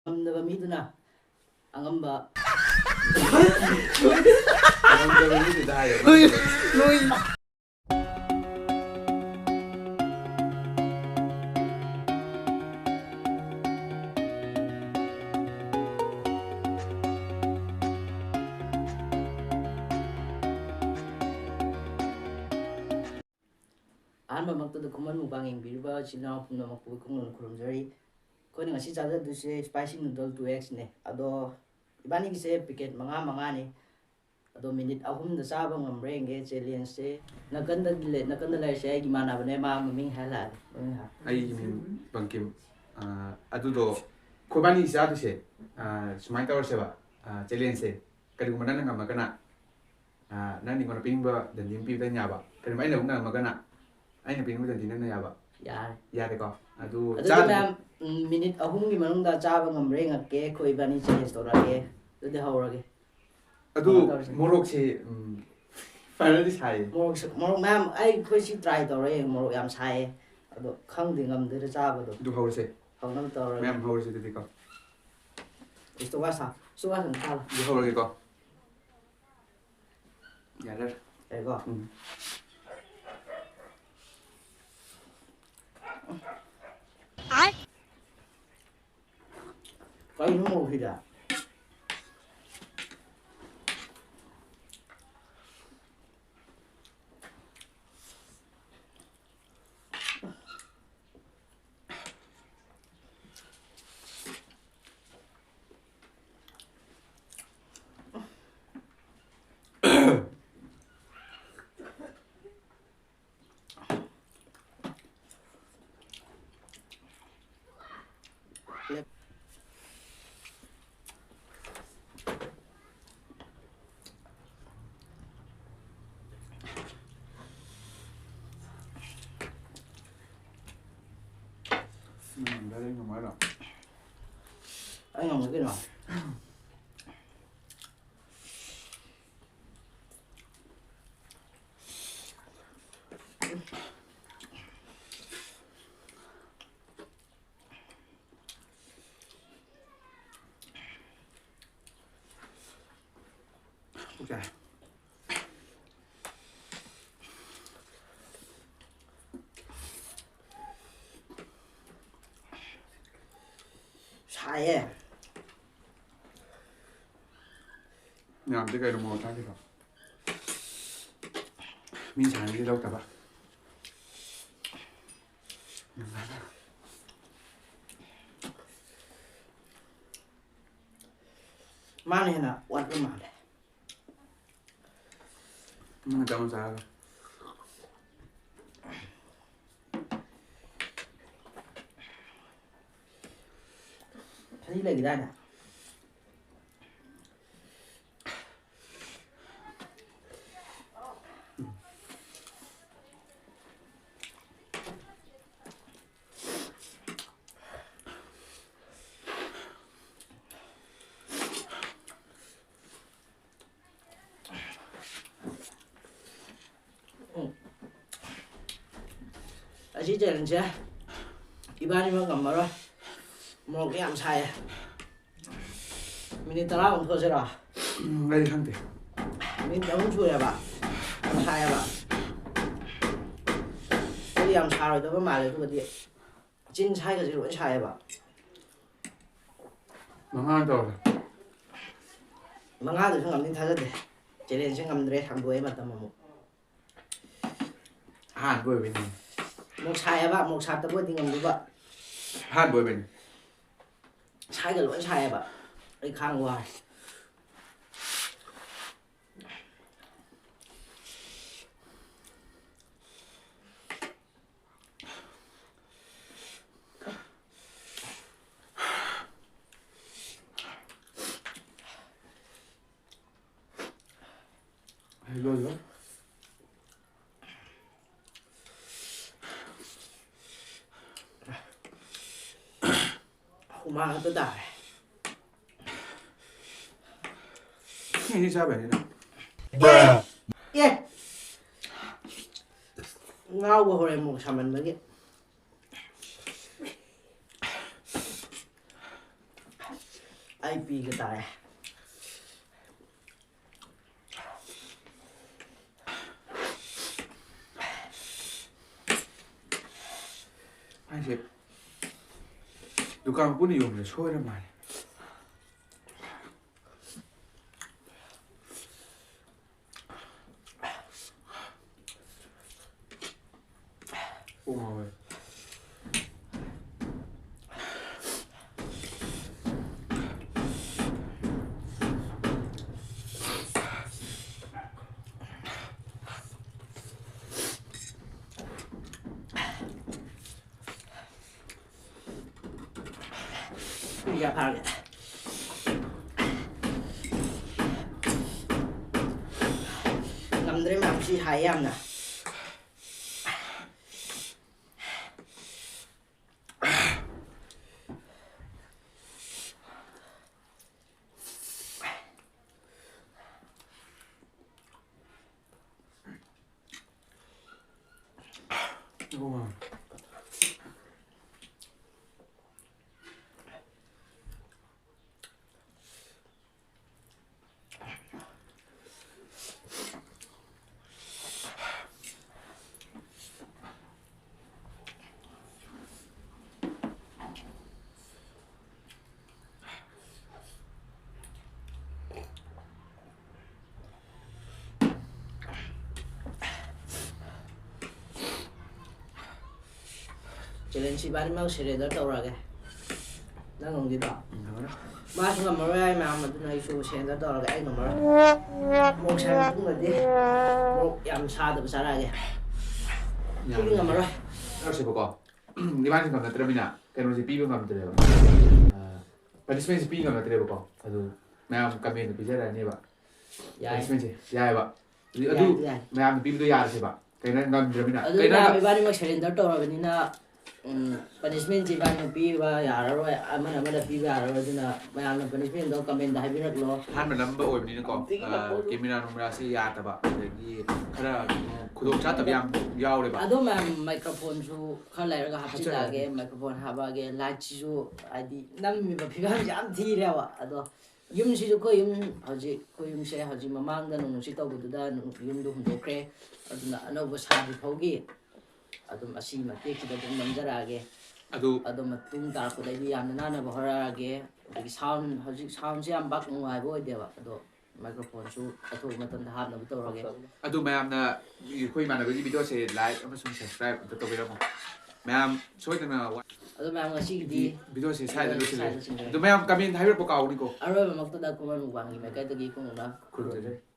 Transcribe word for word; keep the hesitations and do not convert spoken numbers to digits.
ꯉꯝꯗꯕ ꯃꯤꯗꯨꯅ ꯑꯉꯝꯕ꯫ ꯉꯝꯗꯕ ꯃꯤꯗꯨꯗ ꯍꯥꯏꯌꯣ꯫ ꯑꯍꯥꯟꯕꯃꯛꯇꯗ ꯈꯨꯃꯟ ꯃꯨꯛꯕꯥꯡ ꯌꯦꯡꯕꯤꯔꯤꯕ ꯏꯆꯤꯜ ꯏꯅꯥꯎ ꯄꯨꯝꯅꯃꯛꯄꯨ ꯏꯈꯨꯝꯅꯅ ꯈꯨꯔꯨꯝꯖꯔꯤ꯫ ꯑꯩꯈꯣꯏꯅ ꯉꯁꯤ ꯆꯥꯖꯗꯣꯏꯁꯦ spicy noodle two X ꯅꯦ꯫ ꯑꯗꯣ ꯏꯕꯥꯅꯤꯒꯤꯁꯦ packet ꯃꯉꯥ ꯃꯉꯥꯅꯤ꯫ ꯑꯗꯣ minute ꯑꯍꯨꯝꯗ ꯆꯥꯕ ꯉꯝꯕ꯭ꯔꯥ ꯌꯦꯡꯒꯦ challengeꯁꯦ꯫ ꯅꯥꯀꯟꯗ ꯂꯩ-, ꯅꯥꯀꯟꯗ ꯂꯩꯔꯤꯁꯦ ꯑꯩꯒꯤ ꯏꯃꯥꯟꯅꯕꯅꯦ, ꯃꯥ ꯃꯃꯤꯡ ꯍꯥꯏꯔ ꯂꯥꯛꯑꯒꯦ꯫ ꯃꯃꯤꯡ ꯍꯥꯏꯔꯣ꯫ ꯑꯩꯒꯤ ꯃꯤꯡ ꯕꯪꯀꯤꯝ꯫ ꯑꯥ, ꯑꯗꯨꯗꯣ ꯑꯩꯈꯣꯏꯕꯥꯅꯤ ꯆꯥꯗꯣꯏꯁꯦ, ꯑꯥ, ꯁꯨꯃꯥꯏꯅ ꯇꯧꯔꯁꯦꯕ, ꯑꯥ, challengeꯁꯦ꯫ ꯀꯔꯤꯒꯨꯝꯕ ꯅꯪꯅ ꯉꯝꯃꯒꯅ, ꯑꯥ, ꯅꯪꯅ ꯑꯩꯉꯣꯟꯗ ꯄꯤꯅꯤꯡꯕ ꯗꯟꯗꯤ ꯑꯃ ꯄꯤꯕꯗ ꯑꯩꯅ ꯌꯥꯕ꯫ ꯀꯔꯤꯒꯨꯝꯕ ꯑꯩꯅ ꯑꯃꯨꯛ ꯉꯝꯃꯒꯅ ꯑꯩꯅ ꯄꯤꯅꯤꯡꯕ ꯗꯟꯗꯤ ꯅꯪꯅ ꯌꯥꯕ꯫ ꯌꯥꯔꯦ꯫ ꯌꯥꯔꯦꯀꯣ? ꯑꯗꯨ ꯑꯗꯨꯗꯤ ꯆꯥꯗ꯭ꯔꯤ- ꯃꯌꯥꯝ, ꯎꯝ, minute ꯑꯍꯨꯝꯒꯤ ꯃꯅꯨꯡꯗ ꯆꯥꯕ ꯉꯝꯕ꯭ꯔꯥ ꯌꯦꯡꯉꯛꯀꯦ, ꯑꯩꯈꯣꯏ ꯏꯕꯥꯅꯤ challenge ꯇꯧꯔꯛꯑꯒꯦ꯫ ꯑꯗꯨꯗꯤ ꯍꯧꯔꯒꯦ꯫ ꯑꯗꯨ ꯀꯩꯅꯣ ꯇꯧꯔꯁꯦ꯫ ꯃꯣꯔꯣꯛꯁꯦ, ꯎꯝ, ꯐꯖꯅꯗꯤ ꯁꯥꯏꯌꯦ꯫ ꯃꯣꯔꯣꯛꯁꯨ, ꯃꯣꯔꯣꯛ ꯃꯌꯥꯝ, ꯑꯩ, ꯑꯩꯈꯣꯏ ꯁꯤ try ꯇꯧꯔ ꯌꯦꯡꯉꯦ, ꯃꯣꯔꯣꯛ ꯌꯥꯝ ꯁꯥꯏꯌꯦ꯫ ꯑꯗꯣ ꯈꯪꯗꯦ ꯉꯝꯗꯣꯏꯔꯥ ꯆꯥꯕꯗꯣ꯫ ꯑꯗꯨ ꯍꯧꯔꯁꯦ꯫ ꯍꯧꯅꯕ ꯇꯧꯔꯒꯦ꯫ ꯃꯌꯥꯝ ꯍꯧꯔꯁꯦ ꯑꯗꯨꯗꯤꯀꯣ꯫ Sugar ꯁꯥ-, sugar ꯁꯥ ꯊꯥꯔꯣ꯫ ꯑꯗꯨ ꯍꯧꯔꯒꯦꯀꯣ꯫ ꯌꯥꯔꯦ꯫ ꯌꯥꯔꯦꯀꯣ? ꯎꯝ꯫ ꯀꯩꯅꯣ ꯃꯣꯔꯣꯛꯁꯤꯗ? ꯅꯪ ꯉꯝꯗ꯭ꯔꯗꯤ ꯑꯩ ꯉꯝꯃꯣꯏꯗ꯭ꯔꯣ? ꯑꯩ ꯉꯝꯒꯦ ꯀꯩꯅꯣ꯫ ꯆꯥꯏ꯫ ꯁꯥꯏꯌꯦ꯫ ꯌꯥꯝꯗꯤ ꯀꯩꯅꯣ ꯃꯣꯔꯣꯛ ꯊꯥꯛꯈꯤꯕ꯫ ꯃꯤ ꯁꯥꯏꯅꯗꯤ ꯂꯧꯗꯕ꯫ ꯃꯥꯅ ꯍꯦꯟꯅ ꯋꯥꯠꯄ ꯃꯥꯜꯂꯦ꯫ ꯅꯪꯅ ꯀꯔꯝꯕ ꯆꯥꯔꯒ? ꯁꯖꯤ ꯂꯩꯈꯤꯗꯥꯏꯅꯦ? ꯎꯝ꯫ ꯑꯁꯤ ꯆꯦꯂꯦꯟꯖꯁꯦ ꯏꯕꯥꯅꯤꯃꯛ ꯉꯝꯃꯔꯣꯏ꯫ ꯃꯣꯔꯣꯛ ꯌꯥꯝ ꯁꯥꯏꯌꯦ꯫ ꯃꯤꯅꯤꯠ ꯇꯔꯥꯃꯨꯛ ꯊꯣꯛꯑꯁꯤꯔꯣ? ꯎꯝ, ꯑꯩ ꯈꯪꯗꯦ꯫ ꯃꯤꯅꯤꯠ ꯑꯍꯨꯝ ꯁꯨꯔꯦꯕ꯫ ꯌꯥꯝ ꯁꯥꯏꯌꯦꯕ꯫ ꯑꯩꯗꯤ ꯌꯥꯝ ꯁꯥꯔꯣꯏꯗꯕ ꯃꯥꯜꯂꯦ, ꯑꯗꯨꯒꯗꯤ ꯆꯤꯟ ꯁꯥꯏꯒꯁꯦ ꯂꯣꯏ ꯁꯥꯏꯌꯦꯕ꯫ ꯃꯉꯥ ꯇꯧꯔꯦ꯫ ꯃꯉꯥꯗꯨꯁꯨ ꯉꯝꯅꯤ ꯊꯥꯖꯗꯦ꯫ ꯆꯦꯂꯦꯟꯖꯁꯦ ꯉꯝꯗ꯭ꯔꯦ, ꯁꯥꯡꯗꯣꯛꯑꯦ ꯃꯇꯝ ꯑꯃꯨꯛ꯫ ꯑꯍꯥꯟꯕ ꯑꯣꯏꯕꯩꯅꯦ꯫ ꯃꯣꯛ ꯁꯥꯏꯌꯦꯕ, ꯃꯣꯛ ꯁꯥꯠꯇꯕ ꯑꯣꯏꯗꯤ ꯉꯝꯗꯣꯏꯕ꯫ ꯑꯍꯥꯟꯕ ꯑꯣꯏꯕꯩꯅꯦ꯫ ꯁꯥꯏꯒ ꯂꯣꯏ ꯁꯥꯏꯌꯦꯕ꯫ ꯑꯩ ꯈꯥꯡꯕ ꯋꯥꯔꯦ꯫ ꯍꯩ ꯂꯣꯏꯔꯦ꯫ ꯍꯨꯃꯥꯡ ꯉꯥꯛꯇ ꯇꯥꯔꯦ꯫ ꯃꯤꯗꯤ ꯆꯥꯕ ꯌꯥꯅꯤꯅ꯫ ꯑꯦ! ꯑꯦ! ꯉꯥꯎꯕ ꯍꯧꯔꯦ ꯃꯣꯛ ꯁꯥꯃꯟꯕꯒꯤ꯫ ꯑꯩ ꯄꯤꯒꯦ ꯇꯥꯔꯦ꯫ ꯗꯨꯀꯥꯟ ꯄꯨꯟꯅ ꯌꯣꯟꯕꯗ ꯁꯣꯏꯔ ꯃꯥꯜꯂꯦ꯫ ꯀꯣꯛ ꯉꯥꯎꯋꯦ꯫ ꯄꯨꯡ ꯀꯌꯥ ꯐꯥꯔꯒꯦ? ꯉꯝꯗ꯭ꯔꯦ ꯃꯌꯥꯝ, ꯁꯤ ꯍꯥꯏ ꯌꯥꯝꯅ꯫ Challenge ꯁꯤ ꯏꯕꯥꯅꯤꯃꯛ surrender ꯇꯧꯔꯛꯑꯒꯦ꯫ ꯅꯪ ꯉꯝꯈꯤꯗ꯭ꯔꯣ? ꯉꯝꯃꯔꯣꯏ꯫ ꯃꯥꯁꯨ ꯉꯝꯃꯔꯣꯏ ꯍꯥꯏ ꯃꯌꯥꯝ, ꯑꯗꯨꯅ ꯑꯩꯁꯨ surrender ꯇꯧꯔꯒꯦ, ꯑꯩ ꯉꯝꯃꯔꯣꯏ꯫ ꯃꯣꯔꯣꯛ ꯁꯥꯕ ꯃꯇꯨꯡꯗꯗꯤ ꯃꯣꯔꯣꯛ ꯌꯥꯝ ꯁꯥꯗꯕ ꯆꯥꯔꯛꯑꯒꯦ꯫ ꯁꯤꯗꯤ ꯌꯥꯝ ꯉꯝꯃꯔꯣꯏ꯫ ꯆꯥꯔꯁꯦꯕꯀꯣ꯫ ꯏꯕꯥꯅꯤ ꯉꯝꯅꯗ꯭ꯔꯕꯅꯤꯅ ꯀꯩꯅꯣꯁꯦ ꯄꯤꯕ ꯉꯝꯗ꯭ꯔꯦꯕ꯫ ꯑ, punishment ꯁꯦ ꯄꯤ ꯉꯝꯅꯗ꯭ꯔꯦꯕꯀꯣ꯫ ꯑꯗꯨ ꯃꯌꯥꯝ comment ꯇ ꯄꯤꯖꯔꯛꯑꯅꯦꯕ꯫ ꯌꯥꯏ꯫ Punishment ꯁꯦ ꯌꯥꯏꯑꯕ꯫ ꯑꯗꯨ, ꯑꯗꯨ ꯌꯥꯏ, ꯌꯥꯏ꯫ ꯃꯌꯥꯝꯅ ꯄꯤꯕꯗꯣ ꯌꯥꯔꯁꯦꯕ꯫ ꯀꯩꯅꯣ ꯉꯝꯗ꯭ꯔꯕꯅꯤꯅ꯫ ꯑꯗꯨ ꯀꯩꯅꯣ ꯃꯌꯥꯝ ꯉꯝ- ꯏꯕꯥꯅꯤꯃꯛ surrender ꯇꯧꯔꯕꯅꯤꯅ, ꯎꯝ, punishment ꯁꯤ ꯏꯕꯥꯅꯤꯃꯛ ꯄꯤꯕ ꯌꯥꯔꯔꯣꯏ, ꯑꯃꯅ ꯑꯃꯅ ꯄꯤꯕ ꯌꯥꯔꯔꯣꯏ, ꯑꯗꯨꯅ ꯃꯌꯥꯝꯅ punishment ꯗꯣ comment ꯇ ꯍꯥꯏꯕꯤꯔꯛꯂꯣ꯫ ꯑꯍꯥꯟꯕ ꯅꯝꯕ ꯑꯣꯏꯕꯅꯤꯅꯀꯣ, ꯑ, camera ꯅꯨꯡꯃꯦꯔꯥꯁꯦ ꯌꯥꯗꯕ, ꯑꯗꯒꯤ ꯈꯔ ꯈꯨꯗꯣꯡ ꯆꯥꯗꯕ ꯌꯥꯝ ꯌꯥꯎꯔꯦꯕ꯫ ꯑꯗꯣ ꯃꯌꯥꯝ microphone ꯁꯨ ꯈꯔ ꯂꯩꯔꯒ ꯍꯥꯞꯆꯤꯜꯂꯛꯑꯒꯦ, ꯍꯥꯞꯆꯤꯜꯂꯛꯑꯒꯦ꯫ Microphone ꯍꯥꯞꯄꯛꯑꯒꯦ, light ꯁꯤꯁꯨ ꯍꯥꯏꯗꯤ ꯅꯝꯃꯤꯕ ꯐꯤꯕꯝꯁꯦ ꯌꯥꯝ ꯊꯤꯔꯦꯕ꯫ ꯑꯗꯣ ꯌꯨꯝꯁꯤꯁꯨ ꯑꯩꯈꯣꯏ ꯌꯨꯝ, ꯍꯧꯖꯤꯛ ꯑꯩꯈꯣꯏ ꯌꯨꯝꯁꯦ ꯍꯧꯖꯤꯛ ꯃꯃꯥꯡꯗ ꯅꯣꯡ ꯅꯨꯡꯁꯤꯠ ꯇꯧꯕꯗꯨꯗ ꯌꯨꯝꯗꯣ ꯍꯨꯟꯗꯣꯛꯈ꯭ꯔꯦ꯫ ꯑꯗꯨꯅ ꯑꯅꯧꯕ ꯁꯥꯗ꯭ꯔꯤ ꯐꯥꯎꯒꯤ ꯑꯗꯨꯝ ꯑꯁꯤꯒꯤ ꯃꯇꯦꯛꯁꯤꯗ ꯑꯗꯨꯝ ꯅꯝꯖꯔꯛꯑꯒꯦ꯫ ꯑꯗꯨ ꯑꯗꯣ ꯃꯇꯨꯡ ꯇꯥꯔꯛꯄꯗꯩꯗꯤ ꯌꯥꯝꯅ ꯅꯥꯟꯅꯕ ꯍꯣꯠꯅꯔꯛꯑꯒꯦ꯫ ꯑꯗꯒꯤ ꯁꯥꯎꯟ, ꯍꯧꯖꯤꯛ ꯁꯥꯎꯟꯁꯦ ꯌꯥꯝ ꯄꯥꯛ ꯅꯨꯡꯉꯥꯏꯕ ꯑꯣꯏꯗꯦꯕ, ꯑꯗꯣ ꯃꯥꯏꯀ꯭ꯔꯣꯐꯣꯟꯁꯨ ꯑꯊꯨꯕ ꯃꯇꯝꯗ ꯍꯥꯞꯅꯕ ꯇꯧꯔꯒꯦ꯫ ꯑꯗꯨ ꯃꯌꯥꯝꯅ ꯑꯩꯈꯣꯏ ꯏꯃꯥꯟꯅꯕꯒꯤ ꯚꯤꯗꯤꯑꯣꯁꯦ ꯂꯥꯏꯛ ꯑꯃꯁꯨꯡ ꯁꯕꯁꯀ꯭ꯔꯥꯏꯕ ꯑꯝꯇ ꯇꯧꯕꯤꯔꯝꯃꯣ ꯃꯌꯥꯝ꯫ ꯁꯣꯏꯗꯅ ꯑꯗꯣ ꯃꯌꯥꯝ ꯉꯁꯤꯒꯤꯗꯤ ꯚꯤꯗꯤꯑꯣꯁꯦ ꯁ꯭ꯋꯥꯏꯗ ꯂꯣꯏꯁꯤꯜꯂꯦ꯫ ꯁ꯭ꯋꯥꯏꯗ ꯂꯣꯏꯁꯤꯟꯖꯔꯒꯦ꯫ ꯑꯗꯨ ꯃꯌꯥꯝ ꯀꯃꯦꯟ ꯍꯥꯏꯕꯤꯔꯛꯄ ꯀꯥꯎꯒꯅꯤꯀꯣ꯫ ꯑꯔꯣꯏꯕꯃꯛꯇꯗ ꯈꯨꯃꯟ ꯃꯨꯛꯕꯥꯡꯒꯤ ꯃꯥꯏꯀꯩꯗꯒꯤ ꯈꯨꯃꯟ ꯃꯨꯛꯕꯥꯡ ꯈꯨꯔꯨꯝꯖꯔꯤ꯫